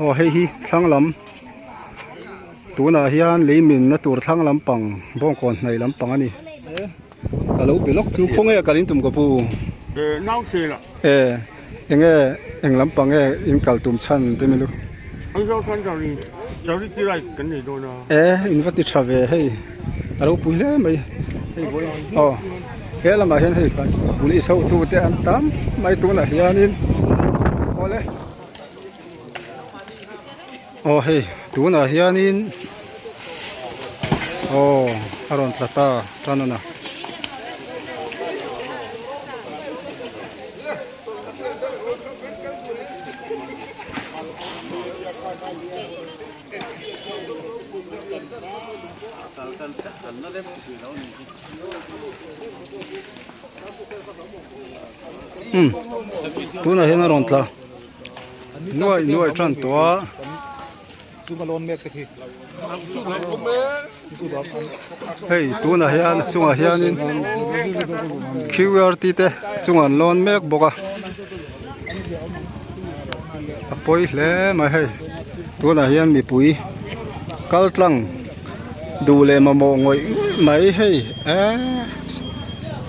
Aw hei hi thlang lam tunah hian lei minna tur thlang lampang bawngkawn hnaih lampang a ni. Ka lo be lawk chu khawnge a kal in tum ka pu? E enge eng lampang nge in kal tum chhan te milu? E in va ti tha ve hei a ropui hle mai hei aw he lamah hian hei police ho tute an tam mai tunah hianin awle. Aw hei tunah hianin aw a rawn tla ta tan a na. Umm tunah hian a rawn tla. Nuai nuai tan tawh a. Hei tunah hian a chungah hianin qrt te chungah an lawn mek bawk a a pawi hle mai hei tunah hian mipui kal tlang duh leh mamawh ngawih ngawih mai hei eee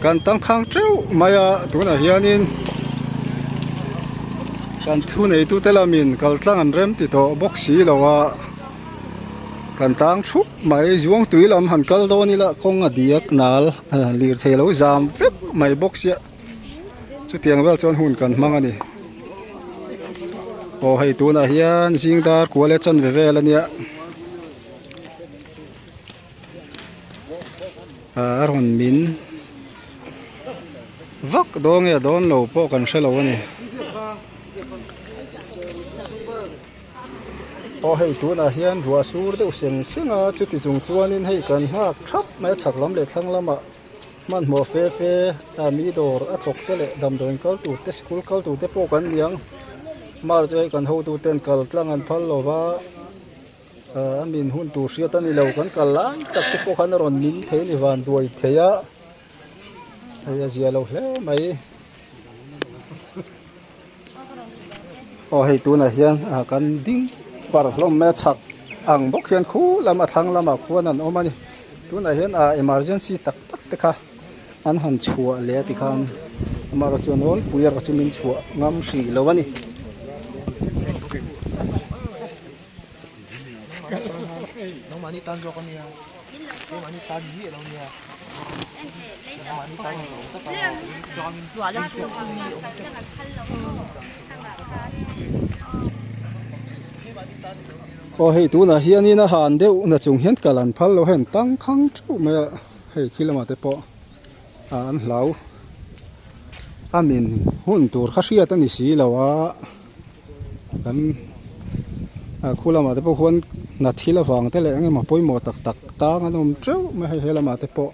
kan tangkhang teuh mai a tunah hianin kan thu neitute lamin kal tlang an rem ti tawh bawk si lo a kan tang thup mai zuang tui lam han kal dawn ila kawng a diak nal lirthei lo zam vek mai bawk sia chutiang vel chuan hun kan hmang a ni aw hei tunah hian zing dar kual e chanve vel a nia a rawn min vak dawn nge dawn lo pawh kan hre lo a ni aw hei tunah hian ruah sur deuh seng seng a chuti chung chuanin hei kan nghak thap mai a chhak lam leh thlang lamah hmanhmawh fe fe a mi dawr a thawk te leh damdawiin kal tur te sikul kal tur te pawh kan ni ang mar chu hei kan hotu ten kal tlang an phal lo va a min hun tur hriat a ni lo kan kal lai tak te pawh khan a rawn min thei a ni van duai thei a hei a zia lo hle mai aw hei tunah hian ah kan ding far hlawm mai a chhak ang bawk hian khu lam a thlang lamah khuan an awm a ni tunah hian ah emergency tak tak te kha an han chhuah leh a tikhan amaherawhchu chuan nawlpui erawh chu min chhuah ngam hrih lo a ni. Aw hei tunah hianin a han deuh na chung hian kal an phal lo hei an tangkhang theuh mai a hei khi lamah te pawh ah an hlau a min hun tur kha hriat a ni si lo a. Kan ah khu lamah te pawh khuan hna thil avang te leh eng emaw pawimawh tak tak tang an awm teuh mai a hei he lamah te pawh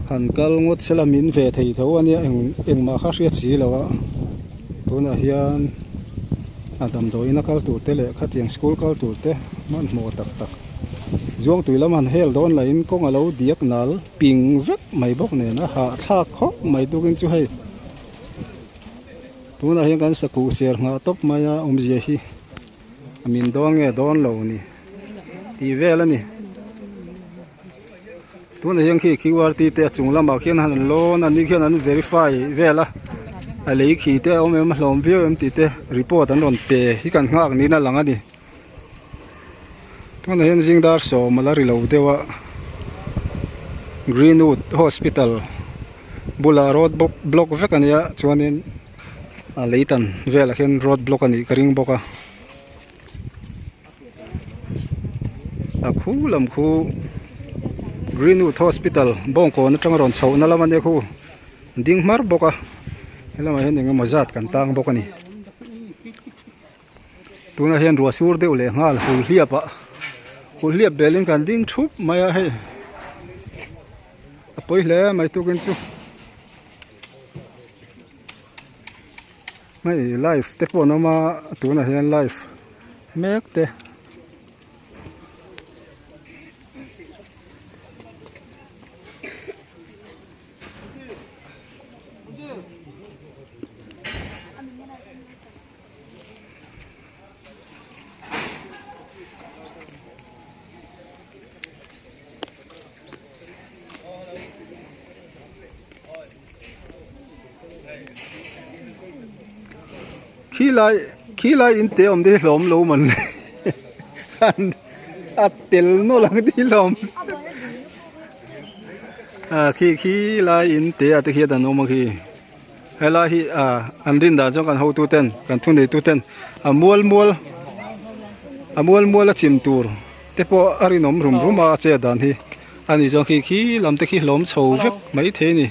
han kal ngawt sela min ve thei tho ania eng engmah kha hriat si lo a tunah hian a damdawiin a kal tur te leh khatiang school kal tur te hmanhmawh tak tak zuangtui lam han hel dawn lahin kawng alo diak nal. Ping vek mai bawk nen a hahthlak khawp mai tukin chu hei tunah hian kan sakuh ser nghah tawp mai a awmzia hi a min dawn nge dawn lo ni tih vel a ni tunah hian khi qrt te a chung lamah khian han lawn a ni khian an verify vel a a lei khi te a awm em a hlawm viau em tih te report an rawn pe hi kan nghak niin a lang a ni. Tunah hian zing dar sawm a la ri lo deuh a Greenwood Hospital bulah road block vek a nia chuanin a lei tan velah khian road block a nih ka ring bawk a a khu lam khu Greenwood Hospital bawngkawn atanga rawn chhoh na lam a nia khu ding hmar bawk a helamah hian engemaw zat kan tang bawk a ni. Tunah hian ruah sur deuh leh nghal hul hliap ah hul hliap belin kan ding thup mai a hei a pawi hle mai tukin chu hei live te pawh an awm a tunah hian live mek te. Khilai khilai in te awm te hi hlawm lo man le a tel nawlh ang te hi hlawm ah khi khilai in te ah te khian an awm a khi helai hi ah an rin dan chuan kan hotu ten kan thu nei tu ten a mual mual a mual mual a chim tur te pawh a rinawm rum rum a a chet dan hi a ni chuan khi khi lam te khi hlawm chho vek maithei a ni.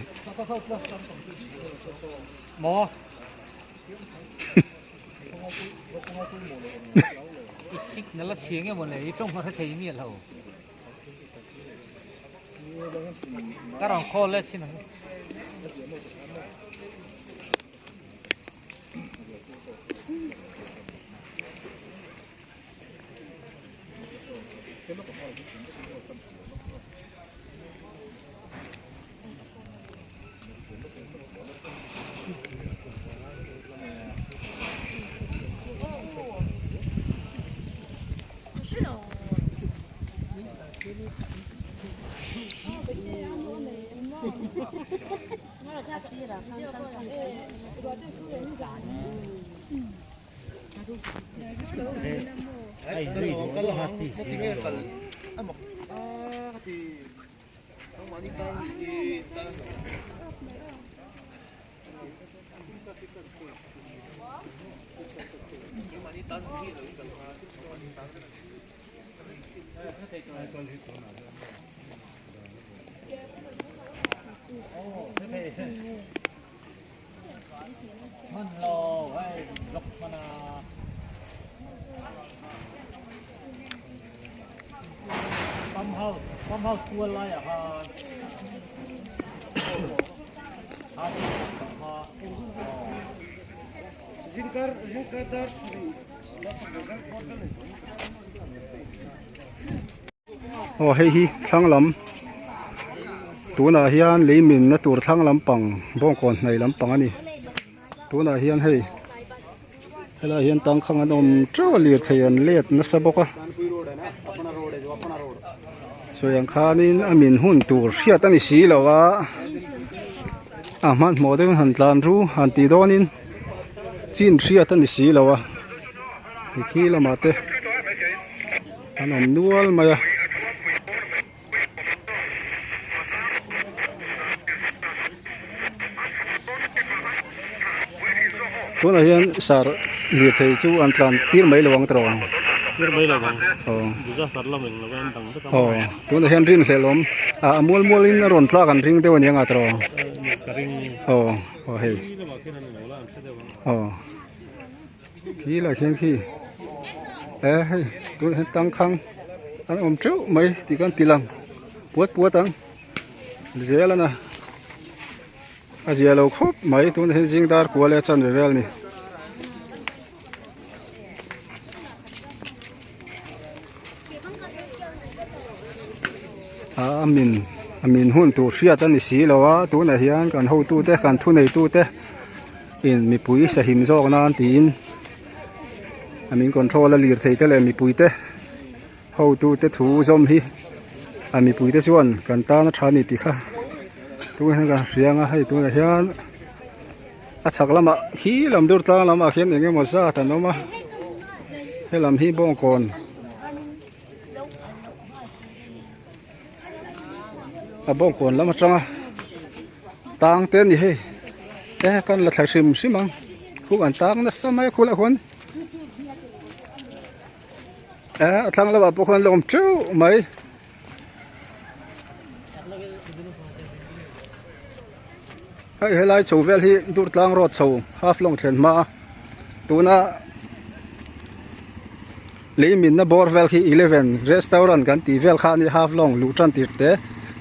Aw hei hi thlang lam tunah hian lei minna tur thlang lampang bawngkawn hnaih lampang a ni tunah hian hei helaiah hian tangkhang an awm teuh a lirthei an let nasa bawk a sawi ang khanin a min hun tur hriat a ni si lo a a hmanhmawh deuhin han tlan ru han tih dawnin chin hriat a ni si lo a khi lamah te. An awm nual mai a. Tunah hian sar lirthei chu an tlan tir mai lo ang tawh ang. Tir mai lo ang. Aw. Disaster lam eng lo an dang vek a. Aw. Tunah hian rinhlelh awm a a mual mual in a rawn tlak an ring deuh a nia tawh ang. Ka ring. Aw aw hei. Khi lamah khian an lo la an hre deuh ang. Aw. Khi lah khian khi e hei tunah hian tangkhang an awm teuh mai tih kan ti lang puat puat ang zel ana a zia lo khawp mai tunah hian zing dar kual leh a chanve vel a ni. A min a min hun tur hriat a ni si lo a tunah hian kan hotute kan thuneitute in mipui sahim zawk nan tiin a min control a lirthei te leh mipui te hotute thu zawm hi a mipui te chuan kan tan a tha a ni tih kha tunah hian kan hria ang a hei tunah hian a chhak lamah khi lam dur tlang lamah khian eng emaw zat an awm a helam hi bawngkawn. A bawngkawn lam atanga tang te a ni hei e kan la thla hrim hrim ang khu an tang nasa mai a khulh ah khuan e a thlang lamah pawh khuan an la awm teuh mai. Hei helai chho vel hi Durtlang road chho half long thlen hma a tuna lei minna bawr vel khi eleven restaurant kan tih vel kha a ni half long luh tan tir te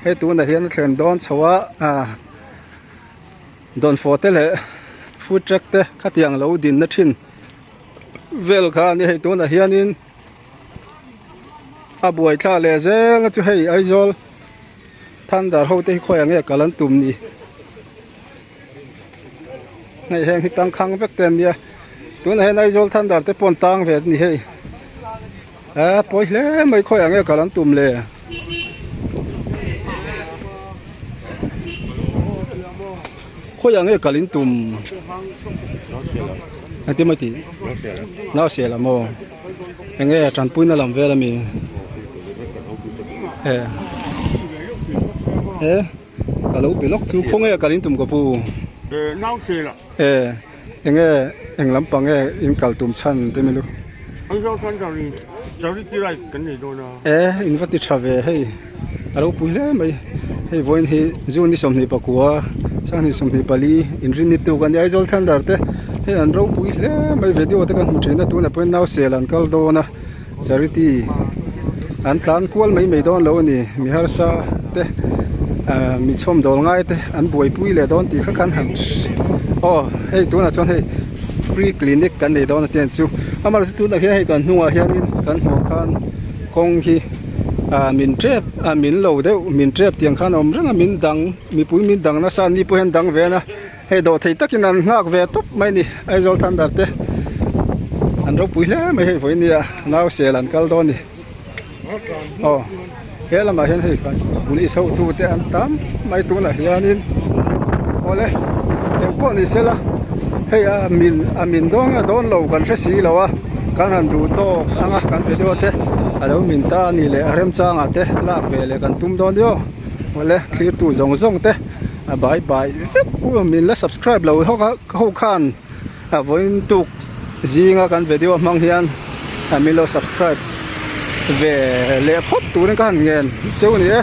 hei tunah hian a thlen dawn chho a ah dawnfawh te leh food truck te khatiang lo dinna thin vel kha a ni hei tunah hianin a buaithlak leh zel a chu hei Aizawl. Thunder ho te hi khawi ang nge kal an tum ni hei heng hi tangkhang vek te an nia tunah hian Aizawl Thunder te pawh an tang ve a ni hei a pawi hle mai khawi ang nge kal an tum le. Khawiah nge kal in tum? Engtin mai tih? Nau sel a maw? Enge tanpuina lam vel ami? E e ka lo be lawk chu khawnge kal in tum ka pu? E nau sel a. E enge eng lampang nge in kal tum chhan te milu? Aizawl Centre in charity ride kan nei dawn a. E in va ti tha ve hei. A ropui hle mai hei vawiin hi June ni 24 2024 inrin ni tuk a ni Aizawl Thunder te hei an ropui hle mai video te kan hmu thin a tunah pawhin nausel an kal dawn a charity an tlan kual mai mai dawn lo a ni mi harsa te ah mi chhawm dawl ngai te an buaipui leh dawn tih kha kan han aw hei tunah chuan hei free clinic kan nei dawn a tiang chu amaherawhchu tunah hian hei kan hnungah hianin kan hmuh khan kawng hi ah min tep ah min lo deuh min tep tiang khan a awm reng a min dang mipui min dang nasa an ni pawh hian dang ve na hei dawh thei takin an nghak ve tawp mai a ni Aizawl Thunder te an ropui hle mai hei vawiin nia nau sel an kal dawn a ni aw he lamah hian hei kan police ho tu te an tam mai tunah hianin awle engpawh ni sela hei a min a min dawn nge dawn lo kan hre si lo a kan han duh tawk ang a kan video te a lo min ta a ni leh a remchangah te lak ve leh kan tum dawn nia awle thlir tu zawng zawng te a bai bai vek u min la subscribe lo ho khan a vawiin tuk zinga kan video hmang hian min lo subscribe ve leh phawt turin ka han ngen cheu a ni e.